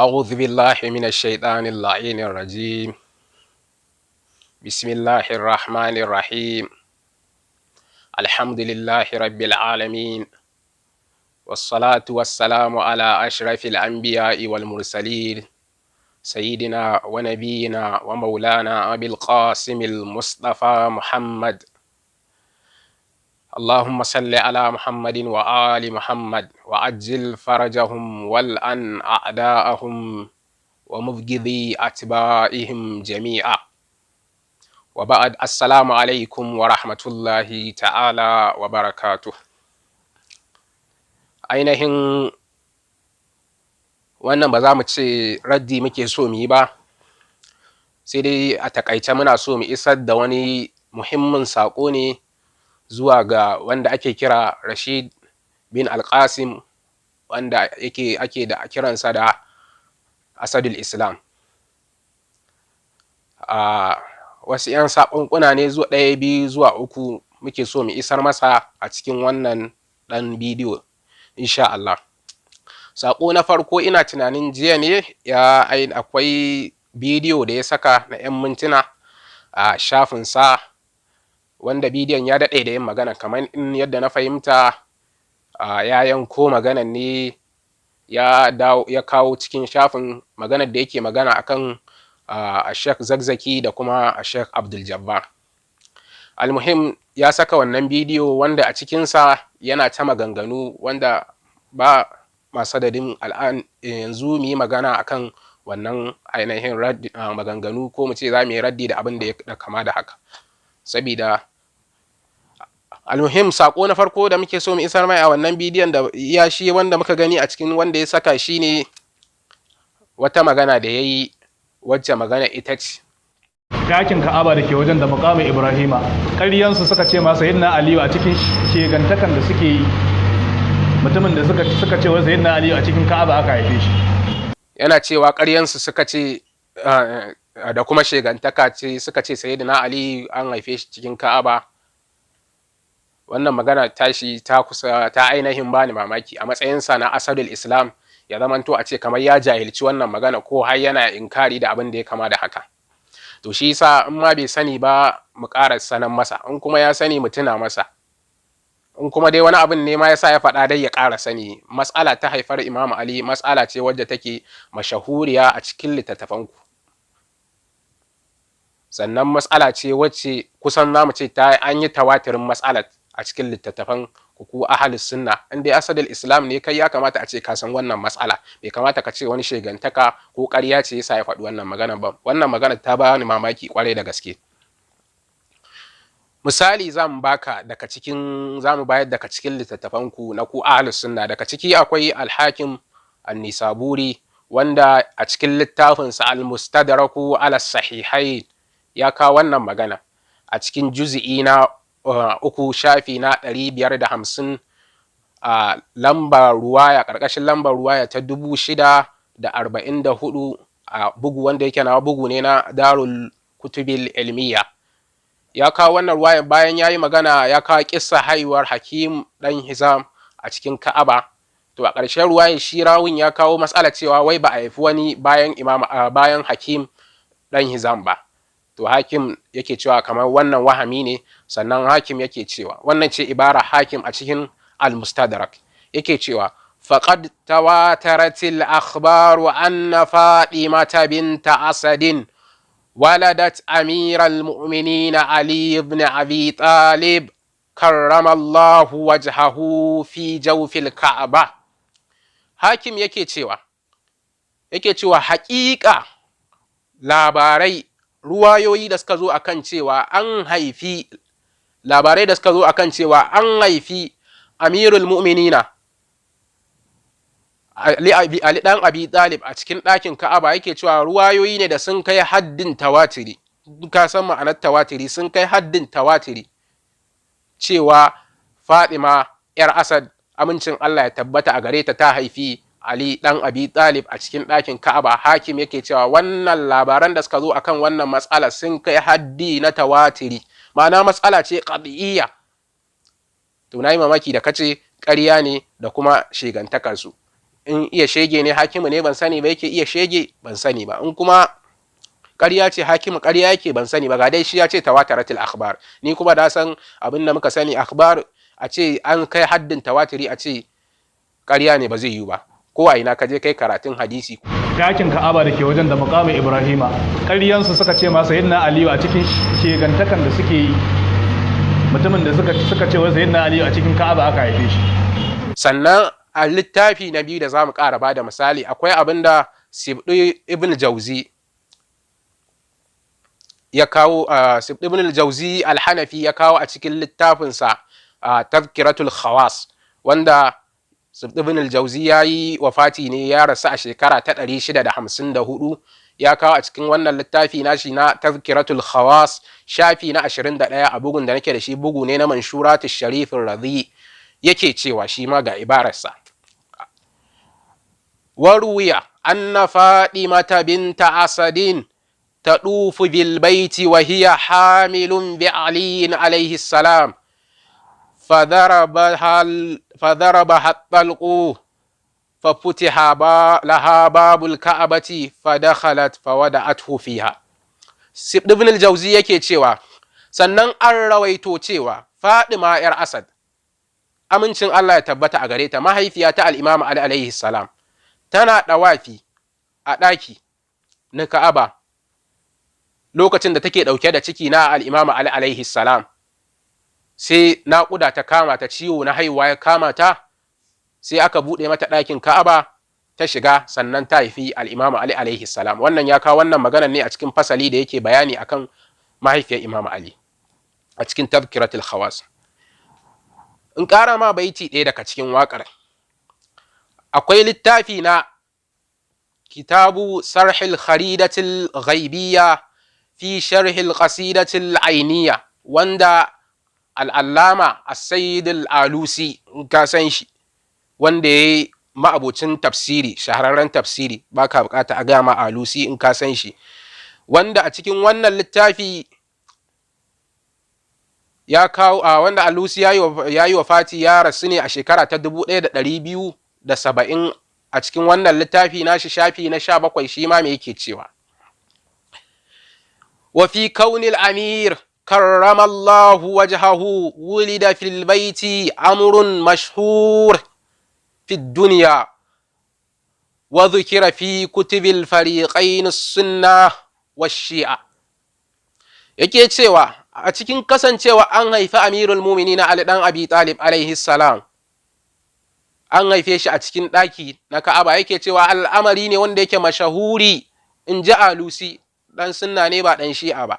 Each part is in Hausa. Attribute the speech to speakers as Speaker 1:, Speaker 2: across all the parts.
Speaker 1: أعوذ بالله من الشيطان اللعين الرجيم. بسم الله الرحمن الرحيم. الحمد لله رب العالمين، والصلاة والسلام على أشرف الأنبياء والمرسلين، سيدنا ونبينا ومولانا أبي القاسم المصطفى محمد. اللهم صل على محمد وآل محمد، وعجل فرجهم، والأن أعداءهم ومبغضي أتباعهم جميعا. وبعد، السلام عليكم ورحمة الله تعالى وبركاته. Ainihin wannan ba za mu ce raddi muke so mu yi ba, sai dai a taƙaice muna so mu isar da wani muhimmin saƙo ne zuwa ga wanda ake kira Rashid bin Alƙasim, wanda yake ake da kiransa da Asadul Islam. A wasu 'yan saƙonƙuna ne zuwa ɗaya, biyu zuwa uku muke so mu isar masa a cikin wannan ɗan bidiyo, insha Allah. Saƙo na farko, ina tunanin jiya ne ya akwai bidiyo da ya saka na 'yan mintuna a shafinsa, wanda bidiyon ya daɗe da yin magana. Kamar in yadda na fahimta, ya yanko maganan ne ya dawo ya kawo cikin shafin, maganar da yake magana akan Sheikh Zakzaki da kuma Sheikh Abdul Jabbar. Almuhim, ya saka wannan bidiyo wanda a cikinsa yana ta maganganu wanda ba masadadin al'an yanzu mu yi magana akan wannan ainihin maganganu, ko mu ce za mu yi raddi da abin da ya kama da haka. Sabida almuhim, sako na farko da muke so mu isar mai a wannan bidiyon da ya shi wanda muka gani a cikin wanda ya saka shi ne wata magana da ya yi, wacce magana ita ce:
Speaker 2: Ɗakin Ka'aba da ke wajen da muƙamin Ibrahima, ƙaryansu suka ce masa Sayyidina Aliyu a cikin shegantakan da suke yi, mutumin da suka ce wa Sayyidina Aliyu a cikin Ka'aba aka haife shi.
Speaker 1: Yana cewa ƙaryansu suka ce da kuma shegantaka ce suka ce Sayyidina Ali an haife shi cikin Ka'aba. Wannan magana tashi ta kusa ta ainihin bani mamaki, a matsayinsa na Asadul Islam ya zamanto a ce kamar ya jahilci wannan magana ko har yana inkari da abin da ya kama da haka. To, shi yasa in ma bai sani ba, mu ƙara sanan masa, in kuma ya sani, mu tuna masa, in kuma dai wani abin ne ma yasa ya faɗa dai, ya ƙara sani. Mas'ala ta haifar Imam Ali mas'ala ce wadda take mashahuriya a cikin littattafanku, sannan mas'ala ce wacce kusan zamu ce ta an yi tawatirin mas'alat a cikin littattafan ku ahlus sunna. In dai Asadul Islam ne kai, ya kamata a ce ka san wannan mas'ala. Bai kamata ka ce wani shegantaka ko ƙarya ce yasa ya faɗi wannan magana ba. Wannan magana ta bani mamaki kwarai da gaske. Misali zan baka daga cikin, zamu bayar daga cikin littattafan ku na ku ahlus sunna. Daga ciki akwai Al-Hakim An-Nisaburi, wanda a cikin littafinsa Al-Mustadraku ala Sahihain ya kawo wannan magana a cikin juzi'i na 3, shafi na 550, a lambar ruwaya, ƙarƙashin lambar ruwaya ta 6044, a bugu wanda yake na bugu ne na Darul Kutubil Ilmiya. Ya kawo wannan ruwaya bayan ya yi magana, ya kawo kissa haihuwar Hakim ɗan Hizam a cikin Ka'aba. To, a ƙarshen ruwayar shi rawun ya kawo matsala cewa wai ba a haifi wani bayan imam bayan Hakim ɗan Hizam ba. To, Hakim yake cewa kamar wannan wahami ne. Sannan Hakim yake cewa, wannan ce ibara Hakim a cikin Al-Mustadrak, yake cewa: فقد تواترت الأخبار أن فاطمة بنت أسد ولدت أمير المؤمنين علي بن أبي طالب كرم الله وجهه في جوف الكعبة. Hakim yake cewa haƙiƙa labarai, ruwayoyi da suka zo akan cewa an haifi, labarai da suka zo akan cewa an haifi Amirul Mu'minina Ali dan Abi Talib a cikin ɗakin Ka'aba, yake cewa ruwayoyi ne da sun kai haddin tawatiri. Ka san ma'anar tawatiri? Sun kai haddin tawatiri cewa Fatima yar Asad, amincin Allah ya tabbata a gare ta, ta haifi Ali dan Abi Talib a cikin ɗakin Ka'aba. Hakim yake cewa wannan labaran da suka zo akan wannan matsala sun kai haddi na tawatiri, ma'ana matsala ce qat'iyya. To, nayi mamaki da kace ƙarya ne da kuma shegantakarsu. In iya shege ne Hakimu ne, ban sani ba. Yake iya shege, ban sani ba. In kuma ƙarya ce Hakimu ƙarya yake, ban sani ba. Ga dai shi ya ce tawataratul akhbar, ni kuma da san abin da muka sani, akhbar a ce an kai haddin tawatiri a ce ƙarya ne, ba zai yiwu ba. Ko a ina ka je kai karatun hadisi.
Speaker 2: Ɗakin Ka'aba da ke wajen da muqamin Ibrahima, ƙaryansu suka ce ma Sayyidina Aliyu a cikin shegantakan da suke yi, mutumin da suka ce wa Sayyidina Aliyu a cikin Ka'aba aka haife shi.
Speaker 1: Sannan a littafi na biyu da za mu ƙara ba da misali, akwai abin da Sibdi Ibn Jauzi ya kawo, Sibdi Ibn Jauzi Alhanafi ya kawo a cikin littafinsa Tazkiratul Khawas, wanda Sibdi Ibn Jauzi ya yi wafati ne, ya rasu a shekara ta 654. Ya kawo a cikin wannan littafi nashi na Tazkiratul Khawas, shafi na 21 a bugun da nake da shi, bugu ne na Manshuratu Sharifin Radhi, yake cewa shi ma ga ibararsa: وروي أن فاطمة بنت أسد تطوف بالبيت وهي حامل بعلي عليه السلام، فضربها الطلق، ففتح لها باب الكعبة فدخلت فوضعته فيها. Ibn al-Jauzi yake cewa sannan an rawaito cewa Fadima ‘yar Asad, amincin Allah ya tabbata a gare ta, mahaifiya ta al-Imam Ali alaihi salam, tana ɗawafi a ɗaki na Ka'aba lokacin da take ɗauke da ciki na al-Imam Ali alaihi salam, sai naƙuda ta kama ta, ciwo na haihuwa ya kama ta, sai aka buɗe mata ɗakin Ka'aba ta shiga, sannan ta haifi al-Imam Ali alaihi salam. Wannan ya kawo wannan maganar ne a cikin fasali da yake bayani akan mahaifiyar Imam Ali a cikin Tazkiratul Khawas. In ƙara ma baiti ɗaya daga cikin waƙar, akwai littafi na Kitabu Sarhil Kharidatil Ghaibiyya fi Sharhil Qasidatil Ainiya, wanda al'allama As-Sayyid Al-Alusi, in ka san shi, wanda ya yi ma'abocin tafsiri, shahararren tafsiri, baka bukata a gama Alusi in ka san shi, wanda a cikin wannan littafi ya kawo a wanda Alusi ya yi wa fati, ya rasu ne a shekara ta 1270. A cikin wannan littafi nashi, shafi na 17, shi ma me yake cewa? وفي كون الأمير كرم الله وجهه ولد في البيت أمر مشهور في الدنيا، وذكر في كتب الفريقين السنة والشيعة. Yake cewa a cikin kasancewa an haifi Amirul Muminin Ali dan Abi Talib alaihi salam, an haife shi a cikin ɗaki na Ka'aba, yake cewa al'amari ne wanda yake mashahuri, in ji Alusi, dan sunna ne ba dan Shi'a ba.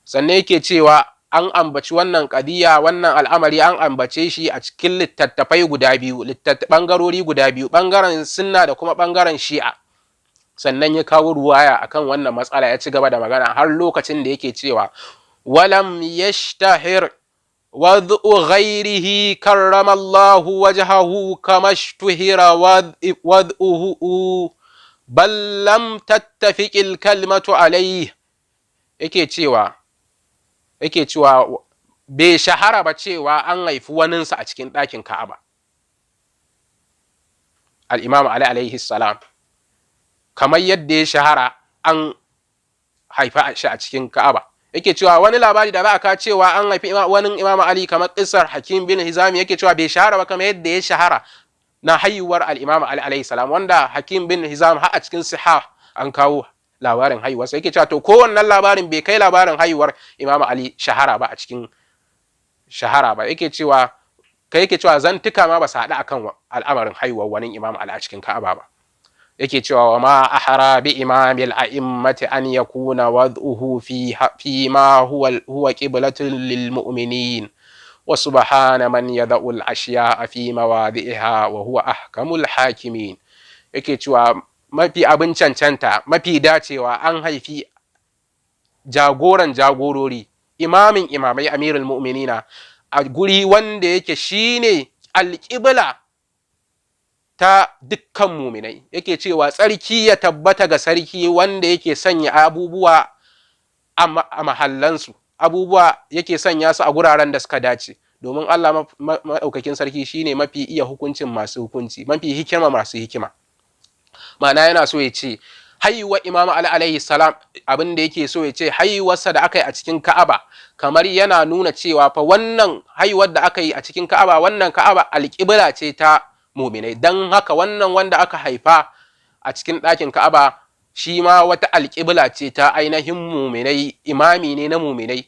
Speaker 1: Sannan yake cewa an ambaci wannan ƙadiyya, wannan al'amari an ambace shi a cikin littattafai guda biyu, ɓangarori guda biyu, ɓangaren sunna da kuma ɓangaren Shi'a. Sannan ya kawo ruwaya akan wannan matsala, ya ci gaba da magana har lokacin da yake cewa: ولم يشتهر وضع غيره كرم الله وجهه كما اشتهر وضعه، بل لم تتفق الكلمة عليه. Yake cewa bai shahara ba cewa an haifi waninsa a cikin ɗakin Ka'aba, al-Imam Ali alaihi salam, kamar yadda ya shahara an haifa shi a cikin Ka'aba. Yake cewa wani labari da za a ka cewa an haifi wani Imam Ali, kamar kissar Hakim bin Hizami, yake cewa bai shahara ba kamar yadda ya shahara na haihuwar al-Imam Ali alaihi salam, wanda Hakim bin Hizam har a cikin Sihah an kawo labarin haihuwarsa. Yake cewa to ko wannan labarin bai kai labarin haihuwar Imam Ali shahara ba a cikin shahara ba. Yake cewa kai, yake cewa zantuka ma ba su haɗu akan al'amarin haihuwar wani Imam Ali a cikin Ka'aba ba. Yake cewa وما أحرى بإمام الأئمة أن يكون وضعه في ما هو قبلة للمؤمنين، وسبحان من يضع الأشياء في مواضعها وهو أحكم الحاكمين. Yake cewa mafi abin cancanta, mafi dacewa, an haifi jagoran jagorori, imamin imamai, Amirul Mu'minina, a guri wanda yake shine alƙibla ta dukkan muminai. Yake cewa tsarki ya tabbata ga sarki wanda yake sanya abubuwa a mahallansu, abubuwa yake sanya su a guraren da suka dace. Domin Allah maɗaukakin sarki shine mafi iya hukuncin masu hukunci, mafi hikima masu hikima. Ma'ana, yana so ya ce haihuwar Imam Ali alaihi salam, abin da yake so ya ce, haihuwarsa da aka yi a cikin Ka'aba, kamar yana nuna cewa fa wannan haihuwar da aka yi a cikin Ka'aba, wannan Ka'aba alƙibla ce ta muminai. Don haka wannan wanda aka haifa a cikin ɗakin Ka'aba shi ma wata alƙibla ce ta ainihin muminai, imami ne na muminai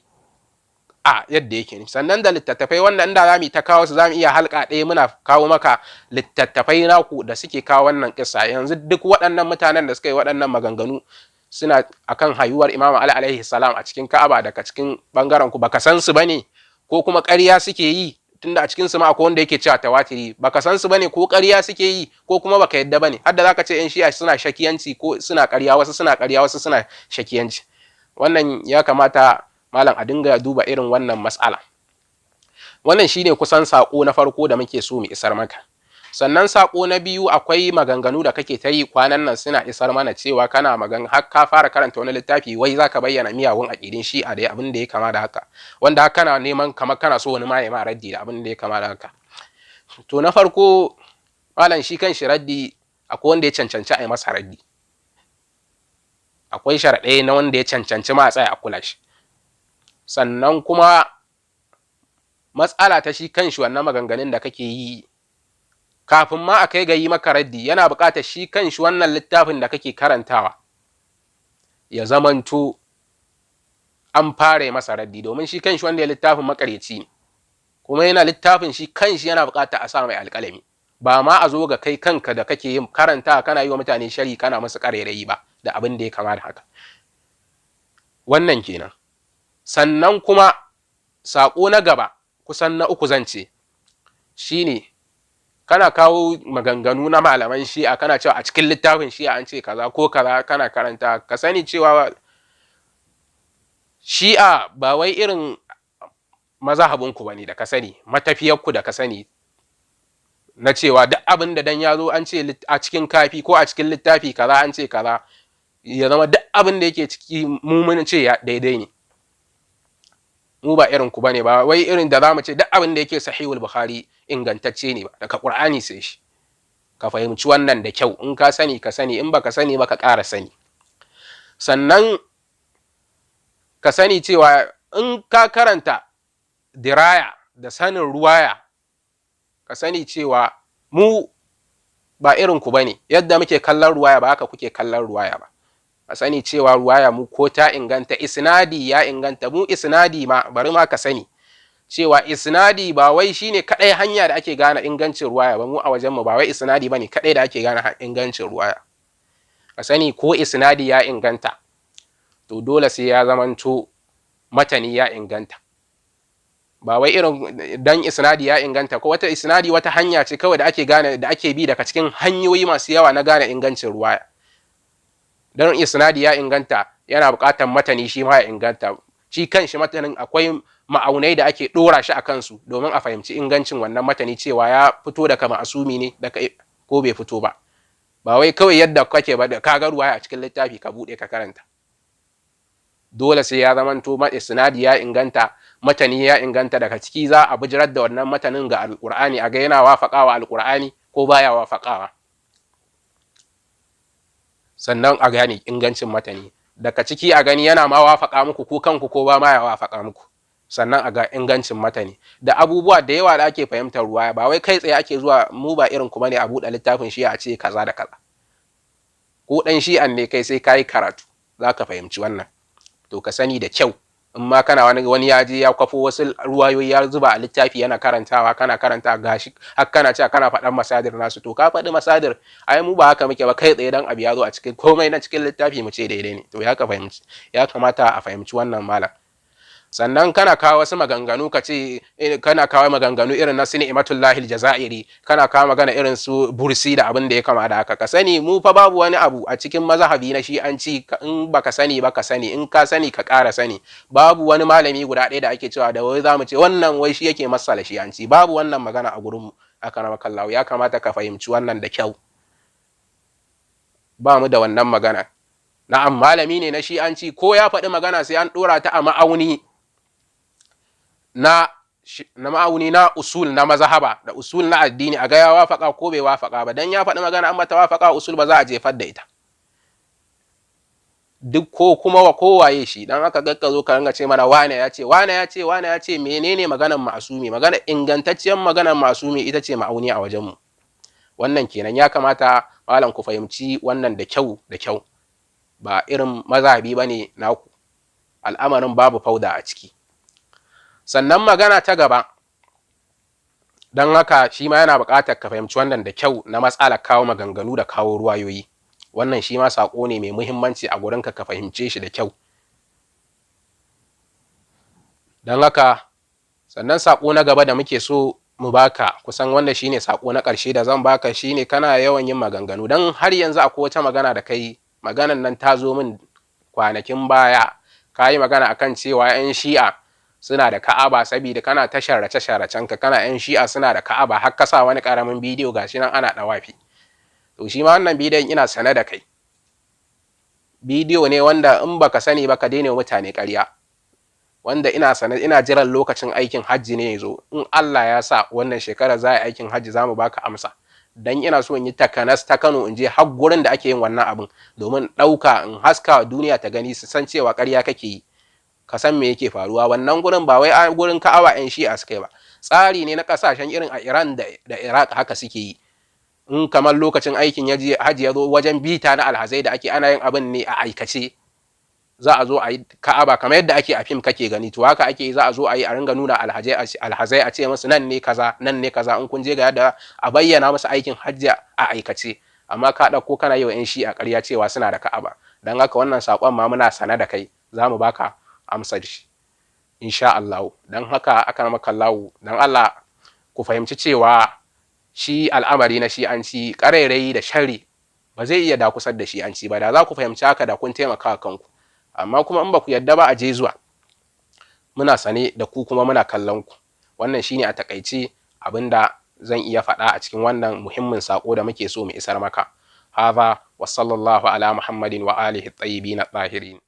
Speaker 1: a yadda yake ne. Sannan da littattafai wanda inda za mu ta kawo su, za mu iya halka ɗaya muna kawo maka littattafai naku da suke kawo wannan kissa. Yanzu duk waɗannan mutanen da suka yi waɗannan maganganu suna akan haihuwar Imam Ali alaihi salam a cikin Ka'aba daga cikin bangaren ku, baka san su bane ko kuma ƙarya suke yi? Tunda a cikin su ma akwai wanda yake cewa tawatiri. Baka san su bane ko ƙarya suke yi ko kuma baka yadda bane, har da zaka ce yan Shi'a suna shakiyanci ko suna ƙarya, wasu suna ƙarya, wasu suna shakiyanci? Wannan ya kamata, malam, a dinga duba irin wannan mas'ala. Wannan shine kusan sako na farko da muke so mu isar maka. Sannan sako na biyu, akwai maganganu da kake ta yi kwanan nan suna isar mana cewa kana magan har ka fara karanta wani littafi, wai zaka bayyana miyagun aƙidin Shi'a da abin da ya kama da haka, wanda har kana neman kamar kana so wani ma ya ma raddi da abin da ya kama da haka. To, na farko, malam, shi kan shi raddi akwai wanda ya cancanci a yi masa raddi, akwai sharaɗai na wanda ya cancanci ma a tsaya a kula shi. Sannan kuma matsala ta shi kan shi wannan maganganun da kake yi, kafin ma a kai ga yi maka raddi, yana buƙatar shi kan shi wannan littafin da kake karantawa ya zamanto an fara masa raddi, domin shi kan shi wanda ya littafin makaryaci ne, kuma yana littafin shi kan shi yana buƙatar a sa mai alƙalami, ba ma a zo ga kai kanka da kake yin karanta kana yi wa mutane shari, kana musu ƙarairayi ba da abin da ya kama da haka. Wannan kenan. Sannan kuma saƙo na gaba, kusan na uku zan ce, shine kana kawo maganganu na malaman Shi'a, kana cewa a cikin littafin Shi'a an ce kaza ko kaza, kana karanta. Ka sani cewa Shi'a ba wai irin mazahabinku ba ne da ka sani, matafiyarku da ka sani, na cewa duk abin da dan ya zo an ce a cikin Kafi ko a cikin littafi kaza an ce kaza, ya zama duk abin da yake ciki mu mun ce ya daidai ne. Mu ba irin ku bane ba, wai irin da zamu ce duk abin da yake Sahihul Bukhari ingantacce ne ba, daga Qur'ani sai shi. Ka fahimci wannan da kyau. In ka sani, ka sani. In baka sani ba, ka ƙara sani. Sannan ka sani cewa in ka karanta diraya da sanin ruwaya, ka sani cewa mu ba irin ku bane. Yadda muke kallon ruwaya ba haka kuke kallon ruwaya ba. A sani cewa ruwaya mu ko ta inganta, isnadi ya inganta, mu isnadi ma, bari ma ka sani cewa isnadi ba wai shine kadai hanya da ake gane ingancin ruwaya ba. Mu a wajen mu ba wai isnadi bane kadai da ake gane ingancin ruwaya. Ka sani ko isnadi ya inganta, to dole sai ya zamanto matani ya inganta. Ba wai irin dan isnadi ya inganta ko wata isnadi wata hanya ce kawai da ake gane, da ake bi daga cikin hanyoyi masu yawa na gane ingancin ruwaya. Dan isnadi ya inganta, yana buƙatar matani shi ma ya inganta. Shi kan shi matanin akwai ma'aunai da ake ɗora shi a kansu domin a fahimci ingancin wannan matani, cewa ya fito daga ma'asumi ne daga ko bai fito ba. Ba wai kawai yadda kake ba, da ka ga ruwaya a cikin littafi ka buɗe ka karanta. Dole sai ya zamanto isnadi ya inganta, matani ya inganta. Daga ciki za a bijirar da wannan matanin ga Alƙur'ani, a ga yana wafaƙawa Alƙur'ani ko baya wafaƙawa, sannan a gane ingancin matani. Daga ciki a gani yana ma wafaƙa muku ko kanku ko ba ma ya wafaƙa muku, sannan a ga ingancin matani da abubuwa da yawa da ake fahimtar ruwaya. Ba wai kai tsaye ake zuwa, mu ba irin kuma ne a buɗe littafin Shi a ce kaza da kaza. Ko ɗan Shi'an ne kai, sai kayi karatu za ka fahimci wannan. To, ka sani da kyau, in ma kana wani wani ya je ya kwafo wasu ruwayoyi ya zuba a littafi yana karantawa, kana karanta gashi har kana cewa kana faɗan masadir nasu, to ka faɗi masadir. Ai mu ba haka muke ba, kai tsaye dan abu ya zo a cikin komai na cikin littafi mu ce daidai ne. To, ya ka fahimci, ya kamata a fahimci wannan, malam. Sannan kana kawo wasu maganganu, ka ce kana kawo maganganu irin na Ni'matullahi Jazairi, kana kawo magana irin su Bursi da abin da ya kama da haka. Ka sani mu fa babu wani abu a cikin mazhabi na Shi'anci, in baka sani ba ka sani, in ka sani ka ƙara sani, babu wani malami guda ɗaya da ake cewa da wai zamu ce wannan wai shi yake masala Shi'anci. Babu wannan magana a gurin mu. Akramakallahu, ya kamata ka fahimci wannan da kyau. Ba mu da wannan magana. Na'am, malami ne na Shi'anci, ko ya faɗi magana sai an ɗora ta a ma'auni na na ma'auni na usul na mazhaba da usul na addini, a ga ya wafaka ko bai wafaka ba. Dan ya faɗi magana an bata wafaka usul ba, za a jefar da ita duk, ko kuma wa kowaye shi. Dan haka ga ka zo ka ringa ce mana wane ya ce, wane ya ce, wane ya ce. Menene maganar ma'asumi? Magana ingantacciyar maganar ma'asumi ita ce ma'auni a wajen mu. Wannan kenan. Ya kamata malam ku fahimci wannan da kyau da kyau. Ba irin mazhabi bane naku, al'amarin babu fauda a ciki. Sannan magana ta gaba, don haka shi ma yana buƙatar ka fahimci wannan da kyau, na matsalar kawo maganganu da kawo ruwayoyi. Wannan shi ma saƙo ne mai muhimmanci a gurinka, ka fahimce shi da kyau. Don haka sannan saƙo na gaba da muke so mu baka, kusan wanda shine saƙo na ƙarshe da zan baka, shine kana yawan yin maganganu. Don har yanzu akwai wata magana da kai, maganan nan ta zo min kwanakin baya. Ka yi magana akan cewa 'yan Shi'a suna da Ka'aba, saboda kana ta sharrace sharracen ka, kana 'yan Shi'a suna da Ka'aba, har ka sa wani ƙaramin bidiyo, gashi nan ana ɗawafi. To shi ma wannan bidiyon ina sane da kai, bidiyo ne wanda in baka sani ba ka daina mutane ƙarya. Wanda ina sane, ina jiran lokacin aikin hajji ne ya zo. In Allah ya sa wannan shekara za a yi aikin hajji, za mu baka amsa. Dan ina so in yi takanas ta Kano, in je har gurin da ake yin wannan abin, domin ɗauka in haska duniya ta gani, su san cewa ƙarya kake yi. Ka san me yake faruwa wannan gurin, ba wai gurin Ka'aba 'yan Shi'a suka yi ba. Tsari ne na ƙasashen irin a Iran da Iraq, haka suke yi. In kamar lokacin aikin hajji ya zo, wajen bita na alhazai da ake, ana yin abin ne a aikace. Za a zo a yi Ka'aba kamar yadda ake a fim kake gani, to haka ake. Za a zo a yi, a ringa nuna alhazai, a ce musu nan ne kaza, nan ne kaza, in kun je ga yadda a bayyana musu aikin hajji a aikace. Amma ka ɗauko kana yi wa 'yan Shi'a ƙarya cewa suna da Ka'aba. Don haka wannan saƙon ma muna sane da kai, za mu baka amsar shi insha Allah. Don haka aka maka Allah, don Allah ku fahimci cewa shi al'amari na Shi'anci, ƙarairayi da sharri ba zai iya dakusar da Shi'anci ba. Da za ku fahimci haka, da kun taimaka kanku. Amma kuma in ba ku yadda ba, a je zuwa, muna sane da ku kuma muna kallon ku. Wannan shine a takaice abinda zan iya faɗa a cikin wannan muhimmin sako da muke so mu isar maka. Hadha wa sallallahu ala Muhammadin wa alihi tayyibin tahirin.